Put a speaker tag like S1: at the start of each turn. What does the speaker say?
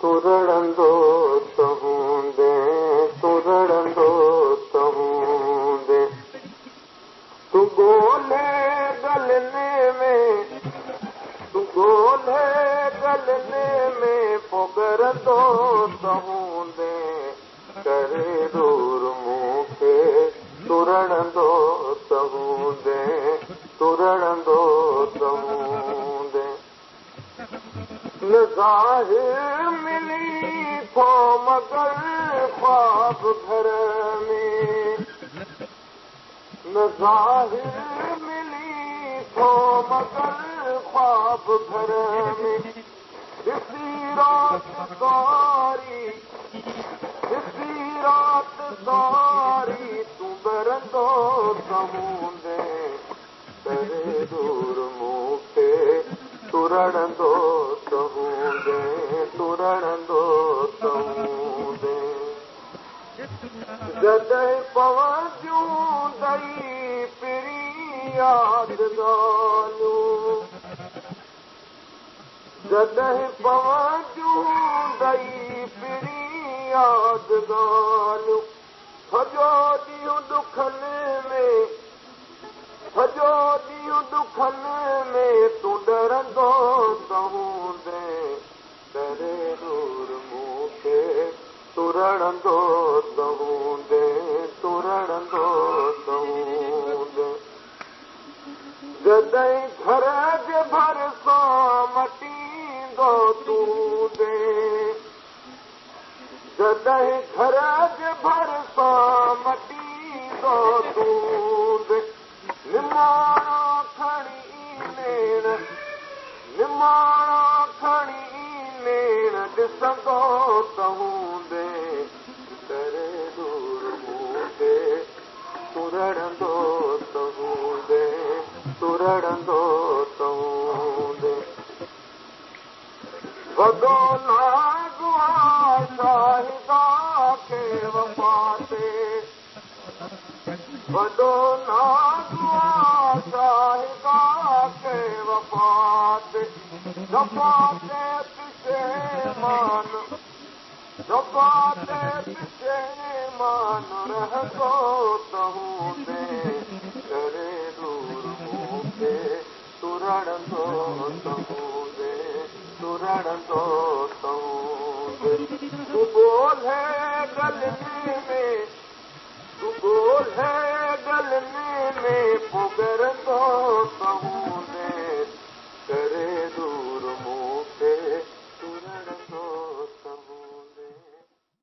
S1: तूं रड़ंदो त हूंदे, तूं रड़ंदो त हूंदे। तूं ॻोल्हे ॻलने में, तूं ॻोल्हे ॻलने में पोगरंदो त हूंदे, करे दूर मूंखे तूं रड़ंदो त हूंदे, तूं रड़ंदो त हूंदे। न ज़ाहिर मिली थो मगर ख्वाब घर में, न ज़ाहिर मिली थो मगर ख्वाब घर में। ॾिसी रात सारी, ॾिसी रात सारी तूं ॿरंदो त हूंदे, करे दूर मूंखे तूं रड़ंदो त हूंदे, तूं रड़ंदो त हूंदे। जॾहिं पवंदियूं दई पिरी यादि ॻाल्हियूं, जॾहिं पवंदियूं दई पिरी यादि ॻाल्हियूं, सॼो ॾींहुं ॾुखनि में, सॼो ॾींहुं ॾुखनि में तूं ॾरंदो त हूंदे, करे दूर मूंखे तूं रड़ंदो त हूंदे, तूं रड़ंदो त हूंदे। जॾहिं घर जे भरिसां मटींदो तूं दे, जॾहिं घर जे भरिसां मटींदो तूं दे, निमाणा खणी नेण, निमाणा खणी नेण ॾिसंदो त हूंदे, करे दूर मूंखे तूं रड़ंदो त हूंदे, तूं रड़ंदो त हूंदे। वॾो नाज़ आहे शाहिदा खे वफ़ा ते, वॾो नाज़ आहे शाहिदा खे वफ़ा ते, जफ़ा ते पिशेमान, जफ़ा ते पिशेमान रहंदो त हूंदे, करे दूर मूंखे तूं रड़ंदो त हूंदे, तूं रड़ंदो त हूंदे। तूं ॻोल्हे ॻलने में, तूं ॻोल्हे ॻलने में पोगरंदो त हूंदे, करे दूर मूंखे तूं रड़ंदो